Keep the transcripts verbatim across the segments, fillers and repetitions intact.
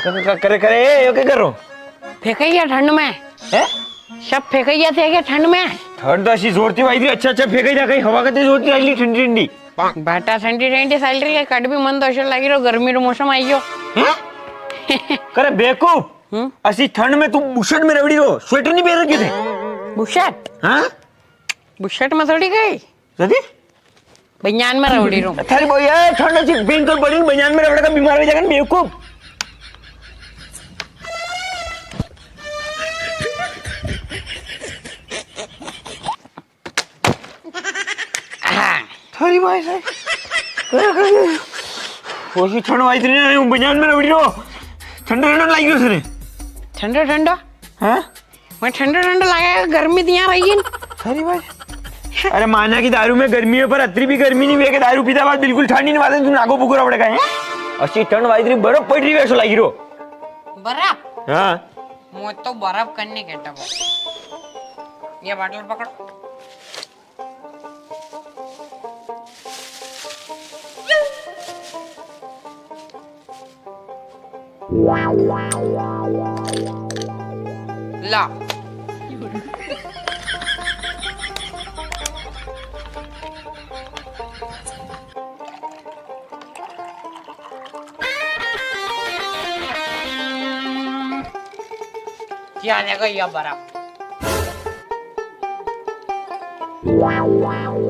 क-, क-, करे, करे, ए, यो क्या कर रो? फेंकई गया ठंड में। हैं? सब फेंकई गया थे क्या ठंड में? ठंड तो असी जोर ती वाई री, अच्छा, अच्छा, फेंकई था, कई हवा कते जोर ती आई री, ठंडी, ठंडी। बाटा ठंडी, ठंडी चल री है, कट भी मन तो असो लागी रो, गर्मी रो मौसम आई गयो। हैं? करे बेवकूफ, हम्म? असी ठंड में तू बुशर्ट में रवड़ी रो, स्वेटर नी पहन रखे थे? बुशर्ट? हाँ? बुशर्ट में थोड़ी गई। जदी? बनियान में रवड़ी रो। थारी बोई, ए, ठंड असी भयंकर पड़ी, बनियान में रवड़ा का बीमार हो जाएगा ना, बेवकूफ। थारी माय से। ओसी ठंड वाई इतनी नहीं, बनियान में रवड़ी रो। ठंडो ठंडो लागी रो सरे। ठंडो ठंडो? हाँ? मैं ठंडो ठंडो लागे, गर्मी दिया भाई। थारी माय। अरे माना की दारू में गर्मी है, पर अतरी भी गर्मी नी वे के दारू पीता बाद बिल्कुल ठंडी नी वाले, तू नागो पुकुरा पड़ेगा, हैं? असी ठंड वाई इतनी बर्फ पड़ री है, ऐसो लागी रो। बर्फ? हाँ। मैं तो बर्फ करने के डबो। ये बाटल पकड़ो। ला। क्या देखो या बर्फ।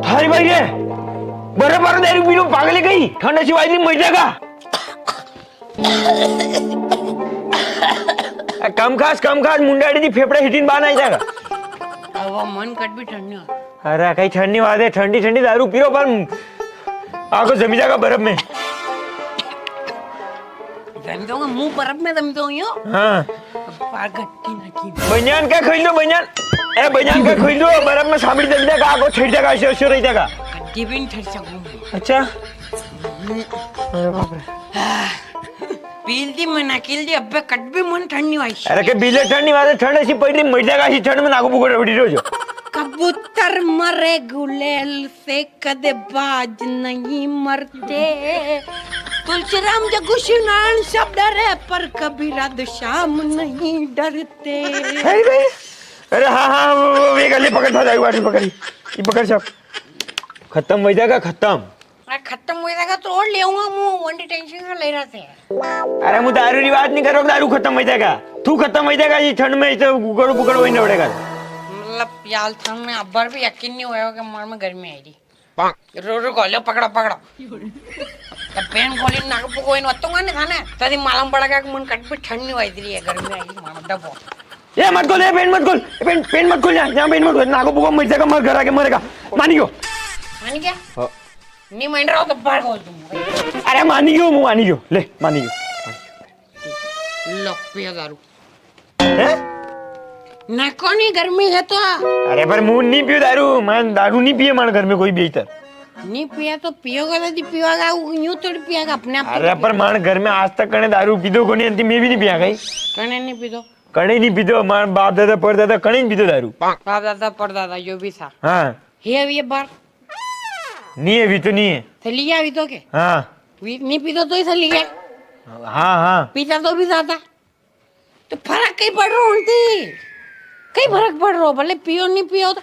थारी भाई रे, बर्फ बर्फ दारू पी लो, पागल है कई? ठंड असी वाई री, मर जाएगा। ए, कम खास, कम खास, मुंडा अड़ी ती फेफड़ा हिटिन बान आई जाएगा। अब वो मन कट भी ठंड नी हो। अरे, कई ठंड नी वादे, ठंडी ठंडी दारू पी रो, पर आगो जमी जाएगा बर्फ में। जमी जाऊंगा, मुंह बर्फ में जमी जाऊं यो। हाँ। पागल की ना की। बनियान का खोल दो, बनियान। ए, बनियान का खोल दो, बर्फ में सामड़ी जमी जाएगा, आगो ठंड जाएगा, ऐसे, ऐसे रह जाएगा। कभी भी नहीं ठंड सकूंगा। अच्छा। अरे बाप रे। पील दी मना कील दी, अबे कट भी मन ठंड नी वाई। अरे के बिले ठंड नी वाई, ठंड असी पड़ री, मर जाएगा असी ठंड में, नागो पुगो रवड़ी रो जो। कबूतर मरे गुलेल से, कदे बाज नहीं मरते। तुलसीराम जगू सिनान सब डरे, पर कभी राधे श्याम नहीं डरते। अरे भाई, अरे हाँ, हाँ, वो, वो, वे गले पकड़ था, जाई वाटी पकड़ी। ये पकड़ सब। खत्म हो जाएगा, खत्म। अरे खत्म हो जाएगा तो और ले आऊंगा, मु वंडी टेंशन का ले रहा थे। अरे मु दारू री बात नी करो, दारू खत्म हो जाएगा। तू खत्म हो जाएगा, ये ठंड में इतो गुकड़ो पुकड़ो वही न उड़ेगा। मतलब यार, थाने अब्बर भी यकीन नी होया कि मन में गर्मी आई री। रो, रो, खोलो, पकड़ो, पकड़ो। तो पेन खोली ना को कोई नतो गाने थाने, तदी मालूम पड़ेगा कि मन कट भी ठंड नी वाई री है, गर्मी आई री, मानो डबो। ए मत खोल, ए पेन मत खोल, ए पेन, पेन मत खोल, यहाँ, यहाँ पेन मत खोल, नागो पुगो मर जाएगा, मर घर आके मरेगा। मानी गयो? मानी गया? हाँ। नी मान रहा हो तो बाहर खोल दूंगा। अरे मानी गयो, मु मानी गयो, ले, मानी गयो। लो, पिया दारू। हैं? नको नी, गर्मी है तो। अरे पर मु नी पियो दारू, मान दारू नी पिए मान घर में कोई भी इतर। नी पिया तो पियोगा तो जी पियोगा, वो यूं थोड़ी पियागा अपने आप। अरे पर मान घर में आज तक कने दारू पीदो कोनी, अंति मैं भी नी पिया कई। कने नी पीदो? कने नी पीदो, मान बाप दादा परदादा कने नी पीदो दारू। बाप दादा परदादा यो भी था। हाँ। है ये बार। नी है, भी तो नी है। तो लिया भी तो के? हाँ। भी नी पीदो तो ही तो लिया। हाँ, हाँ। पीता तो भी ज्यादा। तो फरक कई पड़ रो उनती? कई फरक पड़ रो? भले पियो नी पियो तो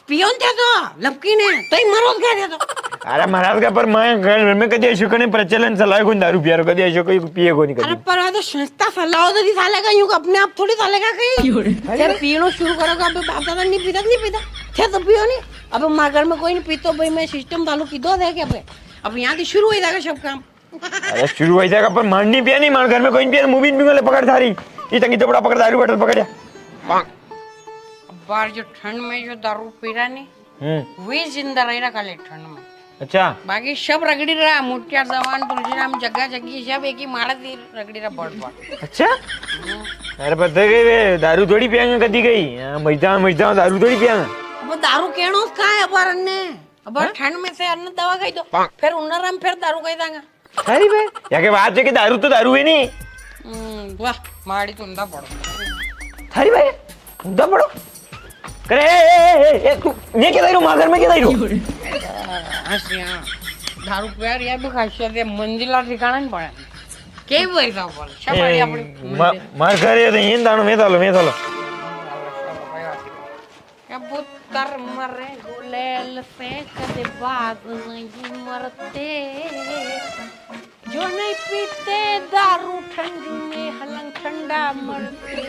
पियो नी थे तो लपकी ने तो ही मरोज गया थे तो। अरे महाराज का पर मैं घर में कदी ऐसो कने प्रचलन चलाए कोनी दारू पिया रो, कदी ऐसो कोई पिए कोनी कदी। अरे पर आ तो संस्था सलाह तो दी साले का यूं अपने आप थोड़ी साले का कहीं। क्यों रे? फिर पीनो शुरू करोगा, अबे बाप दादा नी पीता, नी पीता। थे तो पियो नी। अब मारे घर में कोई नी पीतो भाई, मैं सिस्टम चालू की दो दे के अबे। अब यहाँ से शुरू हो जाएगा सब काम। अरे शुरू हो जाएगा, पर मान नी पिया नी, मान घर में कोई नी पिया, मु भी नी पीऊंगा, ले पकड़ थारी। ये तंगी चपड़ा पकड़, दारू बटल पकड़ या। बार जो ठंड में जो दारू पी रहा नी, हम्म। वे जिंदा रही रहा खाली ठंड में। अच्छा। बाकी सब रगड़ी रहा, मुठिया जवान, तुलसीराम, जग्गा जग्गी, सब एक ही मारा दी रगड़ी रहा बड़ बड़। अच्छा? हम्म। अरे पता है वे दारू थोड़ी पियांगे कदी गई, हाँ, मजदा, मजदा दारू थोड़ी पियांगे। अब दारू कहनो का है अबार अन्ने? अबार हाँ? ठंड में से अन्ने दवा खाई दो, फिर उन्नर हम फिर दारू खाई दांगा। थारी बे, या के बात है कि दारू तो दारू है नी। हम्म, वाह, माड़ी तो उंदा पड़ो। थारी बे, उंदा पड़ो। करे, ए, ए, ए, ए, तू, ये क्या दारू, मागर में क्या दारू? हंस रही, हाँ। दारू प्यार, ये भी खासियत है, मंजिला ठिकाना नहीं पड़ा। के बोल रहा बोल? ए, शाबाश, अपनी मा-, मार करे तो इन दाणो में थालो, में थालो। कबूतर मरे गुलेल से, कदे बाज नहीं मरते। जो नहीं पीते दारू ठंड में, हलंग ठंडा मरते।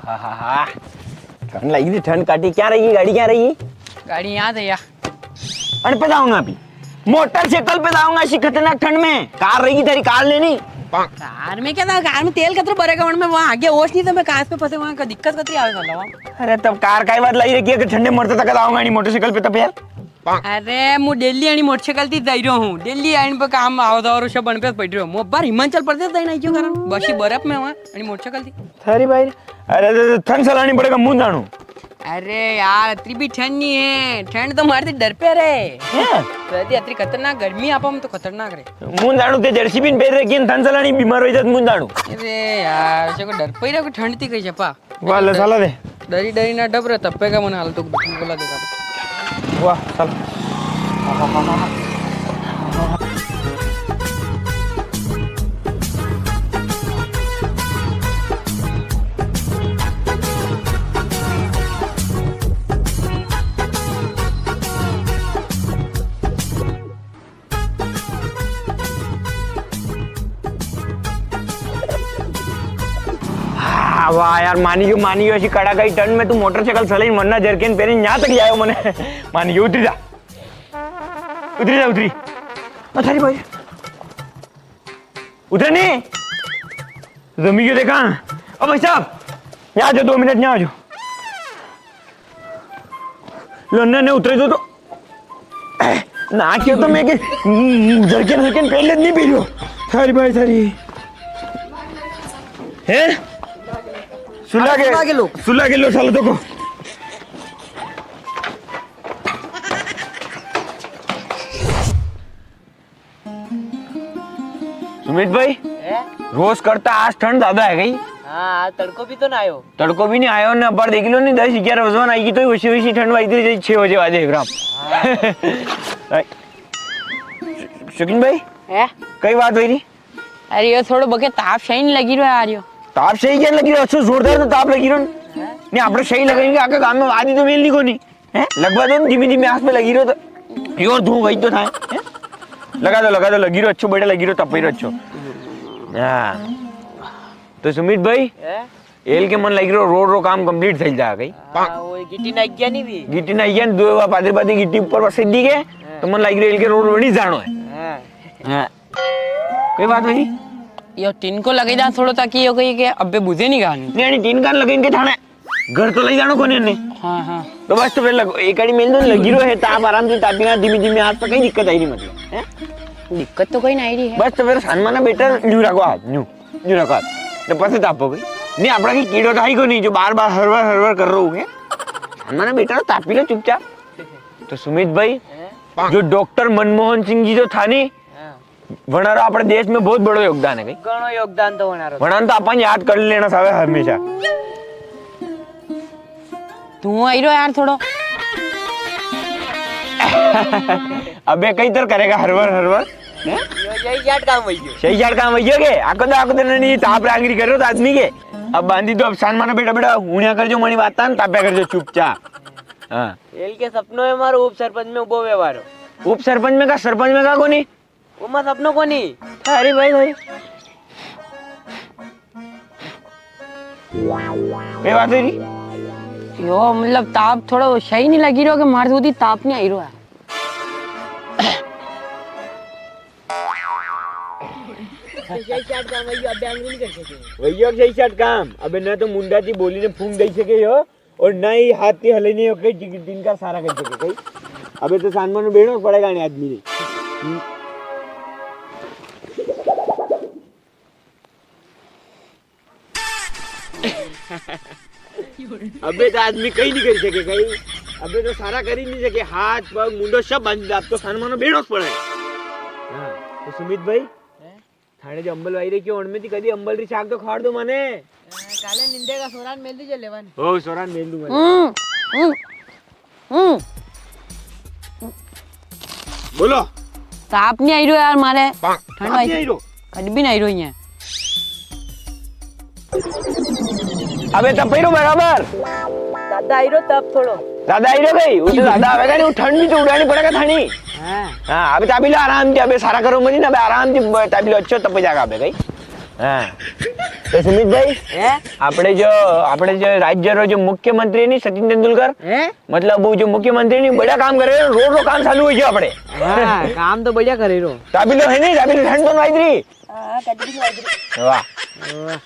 हा, हा, हा। ठंड लगी थी, ठंड काटी। क्या रही गाड़ी, क्या रही? गाड़ी याद है या? अरे पे जाऊंगा अभी, मोटरसाइकिल पे जाऊंगा ऐसी खतरनाक ठंड में। कार रहेगी तेरी, कार लेनी। कार में क्या था, कार में तेल कतरो भरेगा, उनमें वहाँ आगे होश नहीं था, मैं कार पे फंसे, वहाँ का दिक्कत कतरी आवे साला वहाँ। अरे तब कार काई बात लाई रखी है कि ठंडे मरते तक जाऊंगा नहीं मोटरसाइकिल पे तब यार। अरे, मु डेली अणी मोटरसाइकिल ती जाई रह्यो हूँ। डेली अणी पे काम आओ जाओ और सब अण पे पड़ रह्यो। मु बार हिमाचल प्रदेश जाई ना क्यों कारण? बसी बर्फ में वहाँ, अणी मोटरसाइकिल ती। थारी भाई, अरे, तो, तो ठंड सलानी पड़ेगा, मुंह जानू। अरे यार, अतरी भी ठंड नहीं है। ठंड तो मारती डर पे रे। हैं? सर्दी अतरी खतरनाक, गर्मी आपा में तो खतरनाक रे। मुंह जानू ते जर्सी भी पेर रखी है, ठंड सलानी बीमार हो जात, मुंह जानू। अरे यार, ऐसे को डर पे ही रहो, ठंड थी कहीं छपा। वाह, ले साला दे। डरी डरी ना डब रे, तप्पे का मन हाल तो दुखी बोला देगा। वाह, साला। हाँ, वाह यार, मानी गयो, मानी गयो, ऐसी कड़ाका की ठंड में तू मोटरसाइकिल चलाई, मन्ना जरकेन पेरी, यहाँ तक ले आयो मने। मानी गयो, उतरी जा। उतरी जा, उतरी। अच्छा रे भाई। उतरे नहीं। जमी क्यों देखा? ओ भाई साहब, यहाँ आ जाओ, दो मिनट यहाँ आ जाओ। लो, ने, ने, उतरे दो तो। ना, क्यों तो मैं के, हम्म, जरकेन, जरकेन पहले नहीं पी लो। सारी भाई, सारी। हैं? सुला के, सुला के लो। सुला के लो, साला तो को। सुमित भाई, हैं? रोज करता आज ठंड ज्यादा है गई। हाँ, आज तड़को भी तो ना आयो। तड़को भी नहीं आयो ना, पर देख लो नहीं, दस ग्यारह बजवा आई की तो वैसी वैसी ठंड वाई थी, जैसे छह बजे वाजे ग्राम। हाँ। शौकीन भाई, हैं? कई बात हुई री? अरे, यो थोड़ो बके ताप सही नहीं लगी रहो यार, यो। ताप सही क्या लगी रहो? अच्छो जोरदार तो ताप लगी रहो। हैं? नहीं, आपने सही लगाएंगे, आके गांव में वादी तो मिलनी को नहीं। हैं? लगवा दो, धीमी धीमी आंच पे लगी रहो तो। यो धुआं वही तो था, हैं? लगा दो, लगा दो, लगी रहो, अच्छो, बढ़िया लगी रहो, तपई रहो, अच्छो। हाँ। तो सुमित भाई, हैं? एल के मन लगी रहो, रोड रो काम complete थई जा गई। हाँ, वो गिट्टी ना गया नहीं भी। गिट्टी ना गया, दो बार पादरी पादरी गिट्टी ऊपर बस दी के, हाँ। तो मन लगी रहो, एल के रोड बनी जानो है। हाँ। हाँ। कोई बात नहीं। यो टिनको लगे जा थोड़ो, ताकि यो कही के अबे बुझे नहीं गानी। नहीं, नहीं, टिनका लगे इनके थाने। घर तो ले जानो कोने ने। हाँ, हाँ। तो बस तो फिर लग-, एक आड़ी मेल दो, लगी रो है, ताप आराम से तापी ना, धीमी धीमी आंच पे, कई दिक्कत आई री मतलब, हैं? दिक्कत तो कई ना आई री है। बस तो फिर सानमाना बेटा न्यू रखो हाथ, न्यू, न्यू रखो हाथ। तो पसे तापो गई। नहीं, आपड़ा की कीड़ो तो आई को नहीं, जो बार बार हरवर हरवर कर रहो है। सानमाना बेटा तापी लो चुपचाप। तो सुमित भाई, हैं? जो डॉक्टर मनमोहन सिंह जी जो था नी, हाँ। वणारो आपणे देश में बहुत बड़ो योगदान है कई। घणो योगदान तो वणारो। वणाने तो अपन याद कर लेना सावे हमेशा। तू आई रो यार थोड़ो। अबे कई तर करेगा हरवर हरवर? हैं? यो सही जाट काम वही गयो। सही जाट काम वही गयो के? आको तो, आको तो नहीं, ताप रांगरी करो तो आदमी के। अब बांधी तो अब सानमाना बेटा, बेटा, हुण्या कर जो मनी बात तान, ताप्या कर जो चुपचाप। हाँ। एल के सपनो है मारो उप सरपंच में उबो व्यवहार हो। उप सरपंच में का, सरपंच में का कोनी? वो मत अपनो कोनी। अरे भाई, भाई। कई बात हुई री? यो, मतलब, ताप थोड़ो सही नहीं लगी रो कि मारे जूदी ताप नहीं आई रो है। सही चाट काम, वही अब आंगली नहीं कर सके। वही अब सही चाट काम। अबे ना तो मुंडा ती बोली ने फूंक दे सके यो। और ना ही हाथ ती हले नहीं हो कई, जिन-, जिनका सारा कर सके कई। अबे तो सानमानो बेणो पड़ेगा ने आदमी ने। हम्म। अबे तो आदमी कई नहीं कर सके कई। अबे तो सारा कर ही नहीं सके, हाथ, पग, मुंडो सब बांध दे। अब तो सानमानो बेणो पड़ेगा। हाँ, तो सुमित भाई, हैं? थाने जो अंबल वाई रे क्यों, उनमें थी कदी अंबल री छाक तो खाड़ दो मने। ए, काले निंदे का सोरान मेल दीजे लेवाने। ओ, सोरान मेल दूंगा। हम्म, हम्म, हम्म। बोलो। ताप नी आई रो यार मारे। ठंड आई रो। कदी भी नी आई रो ये। अबे तपई रो बराबर। दादा आई रो तप थोड़ो। दादा आई रो गई, वो तो दादा आवेगा नी, वो ठंड भी तो उड़ानी पड़ेगा थानी। हाँ। हाँ, अबे ताबी लो आराम से, अबे सारा करो मनी ना, अबे आराम से ब-, ताबी लो अच्छो तपई जागा अबे गई। हाँ। तो सुमित भाई, हैं? आपणे जो, आपणे जो राज्य रो जो मुख्यमंत्री नी सचिन तेंदुलकर, हैं? मतलब वो जो मुख्यमंत्री नी बढ़िया काम करे, रोड रो काम चालू हो गयो आपणे। हाँ, काम तो बढ़िया करे रो। ताबी लो है नी, ताबी लो ठंड तो नी आई री। हाँ, कदी भी नी आई री। वाह। वाह।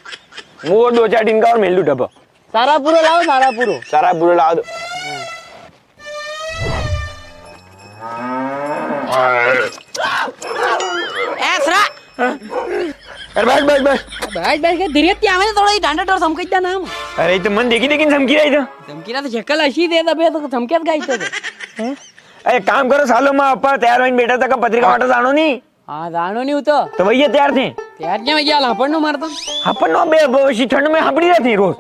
वो दो चार दिन का और मेल दू डब्बा। सारा पूरो लाओ, सारा पूरो। सारा पूरो लाओ दो। ऐसरा। अरे बैठ, बैठ, बैठ। बैठ, बैठ के धीरे ती आवे तो थोड़ा ही डांडा डोर समकई दा नाम। अरे तो मन देखी देखी समकी रही था। समकी रहा तो शक्ल अशी दे दबे तो समकिया गाई तो। हैं? अरे काम करो सालो, मैं आपा तैयार होइन बैठा था, का पत्रिका वाटा जानो नी। हाँ, जानो नी हो तो। तो भैया तैयार थे? तैयार क्या भैया, हापड़नो मारता। हापड़नो बे, बे, इसी ठंड में हापड़ी रहती रोज।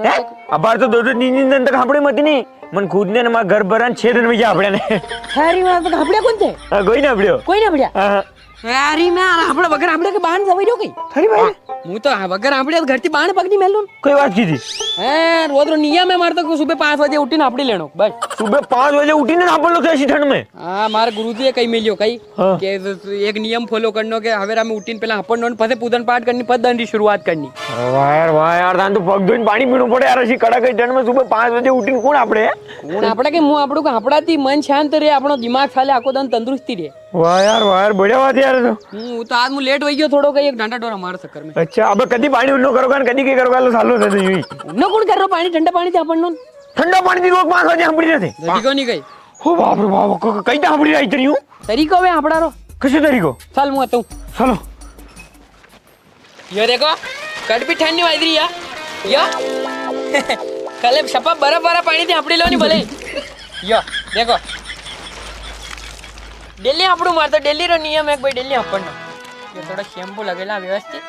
हैं? अबार तो दो दो तीन तीन दिन तक हापड़े मत नी। मन खुद ने ना घर भरन छह दिन में क्या हापड़े ने। थारी माँ तो हापड़े कौन थे? हाँ, कोई ना हापड़े। कोई ना हापड़े? हाँ, हाँ। अरे मैं हापड़े बगर हापड़े के बाण जवाई रहो कई। थारी भाई। मु तो वगर हापड़े घर ती बाण पगड़ी मेलून। कोई बात की थी? हैं, रोज रो नियम है मारे तो सुबह पाँच बजे उठी ने हापड़ी लेनो, बस। सुबह पाँच बजे उठी ने हापड़ लो तो ऐसी ठंड में? हाँ, मारे गुरुजी ये कई मिलियो कई हाँ। के एक नियम follow करनो के हवेरा में उठीन पहला हापड़नो, पसे पूजन पाठ करनी, पसे दन री शुरुआत करनी। वाह यार, वाह यार, दान तो पग धोइन पानी पीनो पड़े यार, ऐसी कड़ाके ठंड में सुबह पाँच बजे उठीन कौन हापड़े? कौन हापड़ा के मुंह हापड़ो का हापड़ा ती मन शांत रे, अपनो दिमाग साले आको दन तंदुरुस्ती रे। वाह यार, वाह यार, बढ़िया बात है यार तो। हम्म, वो तो आज मु लेट वई गयो थोड़ो, कई एक डांडा डोरा मार चक्कर में। अच्छा, अब कदी पानी उन्नो करोगा न कदी के करोगा, लो सालो से तो यूं ही। उन्नो कौन कर रो पानी, ठंडा पानी थे अपन नो। ठंडा पानी दी रोज पाँच बजे हम पड़ी रहते। जदी को नहीं गई। ओ बाप रे बाप, क-, क-, कई तो हम पड़ी रही इतनी हूँ। तरीको वे हापड़ा रो। कैसे तरीको? चल मु आतो हूँ। चलो। यो देखो, कट भी ठंड नी वाज री है। यो। कले सपा बर्फ वाला पानी थी हापड़ी लो नी भले। यो, देखो। डेली हापड़ू मार तो डेली रो नियम है भाई, डेली हापड़नो। ये थोड़ा शैम्पू लगेला व्यवस्थित।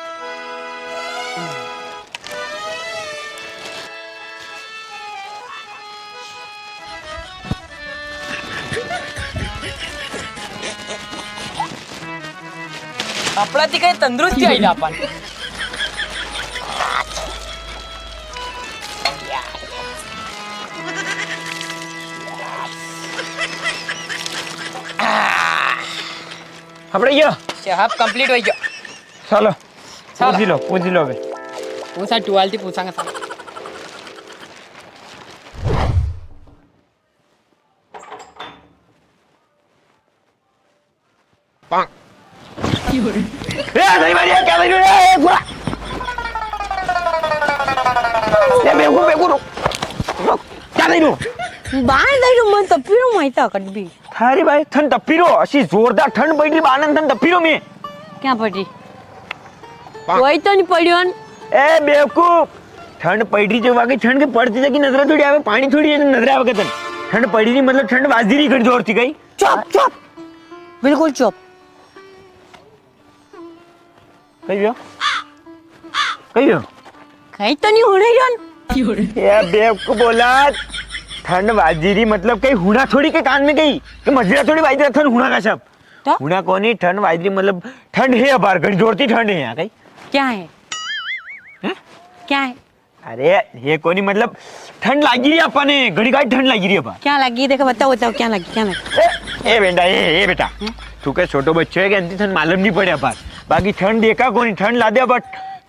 आपड़ा ती कई तंदुरुस्ती आई जापान। आपड़ा यो। साहब complete हो गया। चलो। चलो। पूछ लो, पूछ लो बे। कौन सा टुवाल थी पूछांगा साहब? ए, नहीं मारिया, क्या नहीं मारिया, ए, पूरा। ए, बेवकूफ, बेवकूफ, रुक। रुक, क्या नहीं रू? बाहर नहीं रू, मन तो पीरो माइता कट भी। थारी भाई, ठंड तपी रो, असी जोरदार ठंड पड़ी री, बानन ठंड तपी रो में। क्या पड़ी? कोई तो नहीं पड़ियो न। ए बेवकूफ, ठंड पड़ी री जो वाकई ठंड के पड़ती तक की नजर थोड़ी आवे, पानी थोड़ी नजर आवे कतन। ठंड पड़ी री मतलब ठंड वाजी री घणी जोर थी कई। चुप, चुप, बिल्कुल चुप। कई व्यो? कई व्यो? कई तो नी हुणे रन। ए बेवकूफ बोला, ठंड वाजी री मतलब कई हुणा थोड़ी के कान में गई, के मजरा थोड़ी वाजी रा, ठंड हुणा का सब। तो? हुणा कोनी, ठंड वाजी री मतलब ठंड है अबार, घणी जोर ती ठंड है यहाँ कई। क्या है? हैं? क्या है? अरे, ये कोनी मतलब ठंड लागी री आपा ने, घणी काई ठंड लागी री आपा। क्या लागी? देखो, बताओ, बताओ, क्या लागी, क्या लागी? ए, ए बेटा, ए, ए बेटा, हम्म? तू के छोटो बच्चो है के अंती ठंड मालूम नी पड़े आपा। बाकी ठंड देखा कोनी, ठंड ला दे आपा,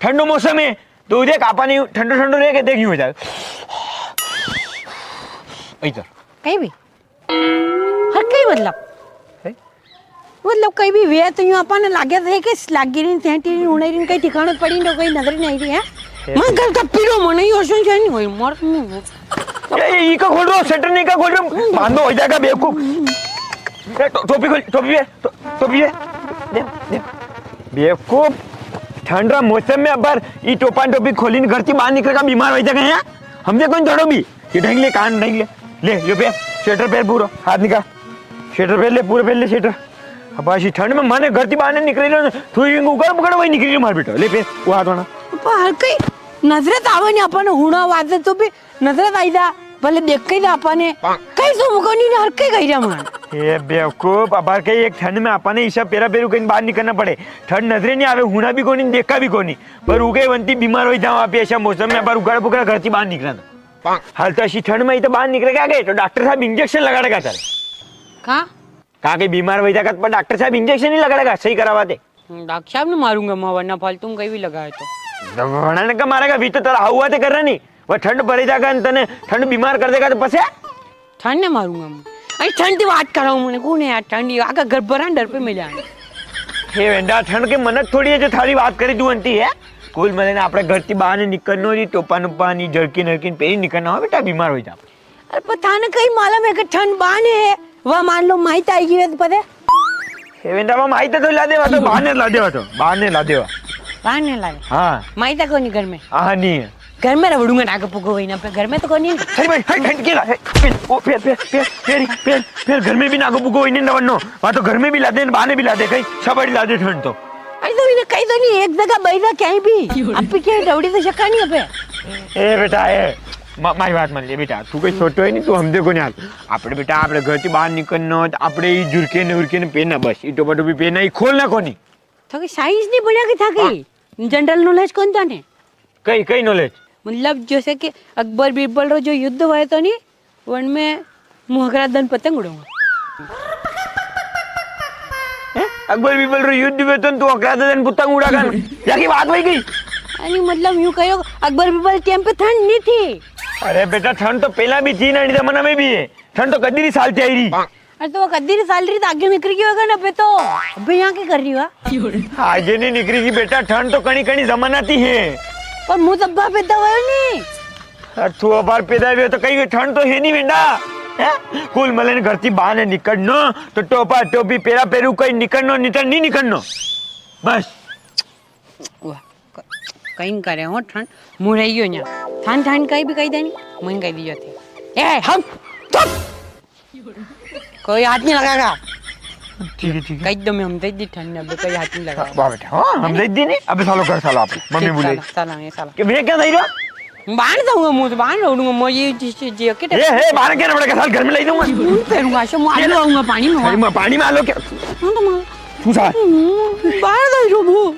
ठंडो मौसम है, तो देख आपा ने ठंडो ठंडो रह के देख यूं हो जाए। इधर। कई भी? हर कई मतलब? हैं? मतलब कई भी वे तो यूं आपा ने लागे थे कि लागी री, थेंटी री, उड़े री, कई ठिकाणो पड़ी नी, कई नजर नी आई री है। हैं? मन गल का पीरो मन ही होशो से नी होई, मर नी हो। ए, ई का खोल रो, शटर नी का खोल रो, बांधो हो जाएगा बेवकूफ। ए, टो-, टोपी खोल, टोपी है, टो-, टोपी है। दे, दे। बेवकूफ, ठंड रा मौसम में अबार ई टोपा टोपी खोली ने घर ती बाहर निकलेगा, बीमार हो जाएगा यहाँ। हमसे कोई डरो भी। ये ढंग ले, कान ढंग ले। ले, यो पहन, स्वेटर पहन पूरो, हाथ निकाल। स्वेटर पहन ले, पूरो पहन ले स्वेटर। अब अशी ठंड में माने घर ती बाणे निकरी रो, तू ही उगाड़ पुगाड़ वई निकरी रो मार बेटो। ले फेर, वो हाथ वाला। पर हर कई नजरे तो आवे नी, अपन हुणा वाजे तो भी नजरे तो आई जा, भले देखे ही जा अपने। कई सो मुको नी, हर कई कई रा मान। ए बेवकूफ, अब हर कई एक ठंड में अपने ईसा पेरा पेरू कई बाणे निकरना पड़े। ठंड नजरे नी आवे, हुणा भी कोनी, देखा भी कोनी। पर उगे वंती बीमार होई जावा आप अशा मौसम में, पर उगाड़ पुगाड़ घर ती बाणे निकरा था। हाल तो अशी ठंड में ही तो बाणे निकरेगा के, तो डॉक्टर साहब इंजेक्शन लगाड़ेगा थारे। का? का के बीमार वई जागा, पर डॉक्टर साहब इंजेक्शन ही लगाड़ेगा, सही करावा ते। हम्म, डॉक्टर साहब ने मारूंगा मैं, वरना फालतू में कई भी लगाए तो। वरना ने का मारेगा, भी तो तारा हुआ ते कर रहा नी। वो ठंड पड़ी जागा न तने ठंड बीमार कर देगा तो पसे? ठंड ने मारूंगा मैं। अरे ठंड की बात कर रहा हूँ मैंने, कौन है यार ठंड? ये आका घर पर डर पे मिला है। हे वेंडा, ठंड के मनक थोड़ी है जो थारी बात करी तू अंती है। कुल मले ना आपणे घर ती बाणे निकरनो जी, टोपा नुपा नी, जर्किन हर्किन पेरी निकरना हो बेटा, बीमार हो जा। अरे, पर थाने कई मालूम है कि ठंड बाणे है? वा मान लो, माई तो आई गई है, तो पता है? हे वेंदा, वा माई तो ला देवा तो, बाणे ला देवा तो, बाणे ला देवा। बाणे ला दे? हाँ। माई तो कोनी घर में? हाँ, नी है। घर में रवड़ूंगा ना, आगे पुगो वही ना पे, घर में तो कोनी। अरे भाई, हाय, ठंड के ला, हाय, ओ, फेर, फेर, फेर, फेर, फेर, फेर, घर में भी ना आगे पुगो वही नी, रवड़नो। वा तो घर में भी ला दे, बाणे भी ला दे, कई, सब आड़ी ला दे ठंड तो। अरे तो इन्हें कई दो नी, एक जगह बैठा कहीं भी। आप भी क्या रवड़ी तो शक्का नहीं है पे? ए बेटा, ए, म-, मारी बात मान ले बेटा, तू कोई छोटो है नी, तू हमदे कोनी हाल। आपणे बेटा, आपणे घर ती बाणे निकरनो, तो आपणे ई जुरके ने उरके ने पेरना बस, ई टोपा टोपी पेरना, ई खोलना कोनी। थाकी साइंस नी बढ़िया की थाकी? जनरल नॉलेज कोनी थाने? कई, कई नॉलेज? मतलब, जैसे कि अकबर बीरबल रो जो युद्ध हुआ तो नी, वन में मु हकरा दन पतंग उड़ाऊंगा। हैं? अकबर बीरबल रो युद्ध में तो तू हकरा दन पतंग उड़ा कर, या की बात वई गई? अरे, मतलब, यूं कहो, अकबर बीरबल टाइम पे ठंड नी थी। अरे बेटा, ठंड तो पेला भी थी ना, इनी जमाना में भी है। ठंड तो कदी री साल ती आई री। अरे, तो वो कदी री साल री तो आगे निकरी गई होगा ना, अबे तो। अबे यहाँ की कर री वा? आगे नी निकरी की बेटा, ठंड तो कणी कणी जमाना ती है। पर मु तो अब्बा पैदा हुआ नी। अरे, तू अबार पैदा हुआ तो कई ठंड तो है नी वेंडा। हैं? कुल मले ने घर ती बाणे निकरनो, तो टोपा टोपी पेरा पेरू कई निकरनो, नी तो नी निकरनो। बस। वाह, क-, कई करे हो ठंड, मु रही गयो न्या। थान ठंड कई भी कई देनी, मु कई दियो थे। ए, हम, चुप! कोई हाथ नहीं लगाएगा। ठीक है, ठीक है। कई दो में हम दे दी ठंड, अबे कोई हाथ नहीं लगाएगा। वाह बेटा, हाँ, हम दे दी नी। अबे सालो घर सालो आप, मम्मी ठीक, बोले। सालो, सालो, ये सालो। कि भैया क्या दे रहा? बाण दूंगा, मुंह से बाण उड़ूंगा, मैं ये चीज, चीज, ये किट ए, ए, बाण क्या रबड़ का साल घर में ले दूंगा। मुंह पेरूंगा, ऐसे मार ये लो। आऊंगा पानी में। अरे, मैं पानी में आ लो क्या? हाँ, तो मार। तू सा। हम्म, बाण दे रहा हूँ।